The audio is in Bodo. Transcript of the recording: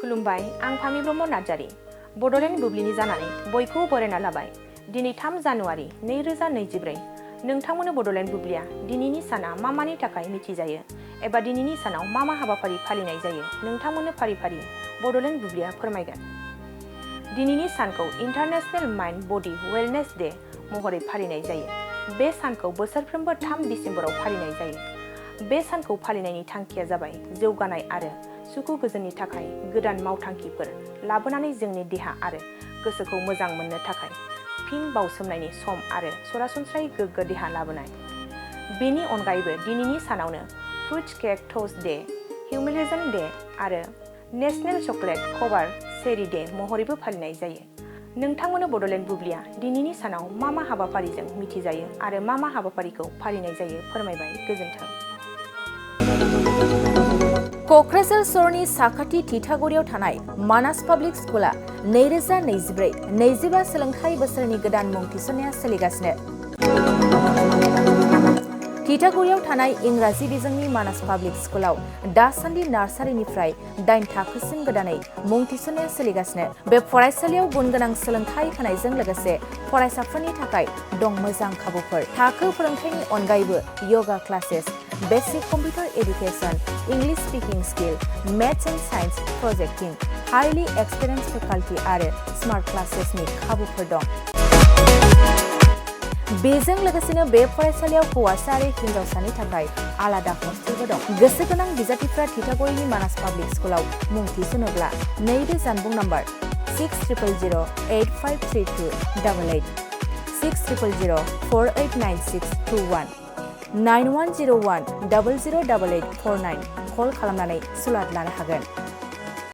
खुलुमबाय, आं फामि ब्रह्म नार्जारी। बड'लेण्ड बुब्लिनि जानानै बयखौबो बरायना लाबाय। दिनै 3 जानुवारि 2024। नोंथांमोननो बड'लेण्ड बुब्लिया दिनैनि साना मा मानि थाखाय मिथिजायो एबा दिनैनि सानाव मा हाबाफारि फालिनाय जायो नोंथांमोननो फारि फारि बड'लेण्ड बुब्लिया फोरमायगोन। दिनैनि सानखौ इन्टारनेशनेल माइन्ड बडी वेलनेस डे महरै फालिनाय जायो। बे सानखौ बोसोरफ्रोमबो 3 दिसेम्बराव फालिनाय जायो। बे सानखौ फालिनायनि थांखिया जाबाय जौगानाय आरो सुखु गोजोननि थाखाय गोदान मावथांखिफोर लाबोनानै जोंनि देहा आरो गोसोखौ मोजां मोननो थाखाय फिन बावसोमनायनि सम आरो सरासनस्रायै गोग्गो देहा लाबोनाय। बेनि अनगायैबो दिनैनि सानावनो fruits cake toast day, humiliation day आरो national chocolate cover cherry day महरैबो फालिनाय जायो। नोंथांमोननो बड'लेण्ड बुब्लिया दिनैनि सानाव मा हाबाफारिजों मिथिजायो आरो मा हाबाफारिखौ फालिनाय जायो फोरमायबाय। गोजोन्थों। क'क्राझार सहरनि साखाथि थिथागुरियाव थानाय मानास पाब्लिक स्कुला 2024-25 सोलोंथाइ बोसोरनि गोदान मुं थिसननाया सोलिगासिनो। थिथागुरियाव थानाय इंराजि बिजोंनि मानास पाब्लिक स्कुलाव दासान्दि नार्सारिनिफ्राय 8 थाखोसिम गोदानै मुं थिसननाया सोलिगासिनो। बे फरायसालियाव गुन गोनां सोलोंथाइ होनायजों लोगोसे फरायसाफोरनि थाखाय दं मोजां खाबुफोर। थाखो फोरोंथायनि अनगायैबो yoga classes, basic computer education, English speaking skill, maths and science projecting, highly experience faculty आरो स्मार्ट क्लासेसनि खाबुफोर दं। बेजों लोगोसेनो बे फरायसालियाव हौवासा आरो हिन्जावसानि थाखाय आलादा हस्टेलबो दं। गोसो गोनां बिजाथिफ्रा थिथागुरिनि मानास पाब्लिक स्कुलाव मुं थिसनोब्ला नैबे जानबुं नम्बर 6000853288 6000489621 9101 008849 कल खालामनानै सुलाद लानो हागोन।